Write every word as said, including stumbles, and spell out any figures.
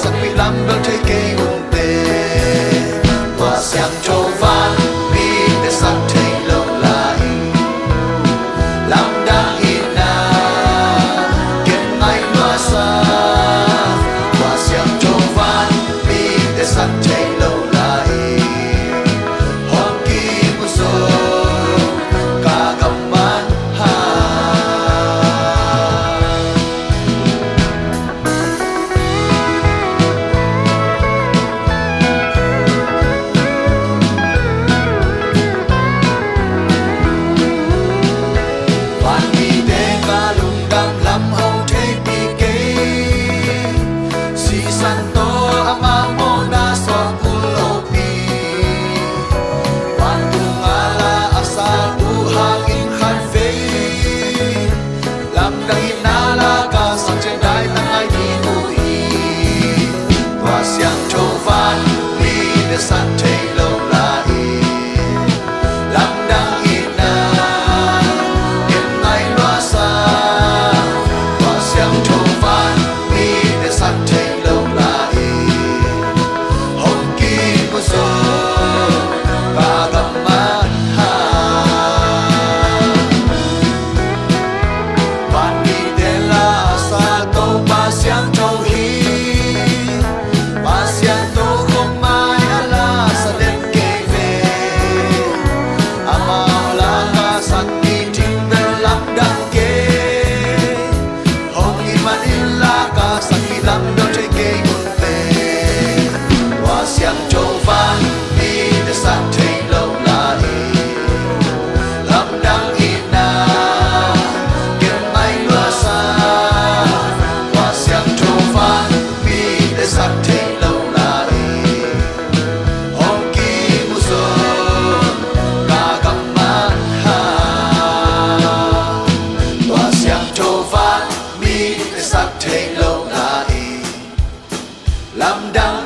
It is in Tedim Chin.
Lamdang thei kei un teh, tua siangtho vanmite sak thei lo lai. Lamdang in ah ken ngai lua sa, tua siangtho vanmite sak thei lo lai. Hong kimu zo ka gam man ha. Vanmite ka lungdam lam hong theipih kei. Sisan tawh amau mawhna sawt kul lopi. Vantung a la a sa uh hangin khatvei. Lamdang in ah la ka sak ciang dai tang ngai ding uh hi. Tua siangtho vanmite sak thei lo lai. Lamdang in ah ken ngai lua sa, tua siangtho vanmite sak thei lo lai. Hong kimu zo ka gam man ha. Vanmite la a sa Topa siangtho hi. Pa siangtho khong mai a la sa den kei ve. Amau la ka sak ding bel lamdang kei. Hong it manin la ka sak hi, lamdang thei kei un teh, tua siangtho vanmite sak thei lo lai. Lamdang in ah ken ngai lua sa, tua siangtho vanmite sak thei lo lai. Hong kimu zo ka gam man ha. Tua siangtho vanmite sak thei lo lai. Lamdang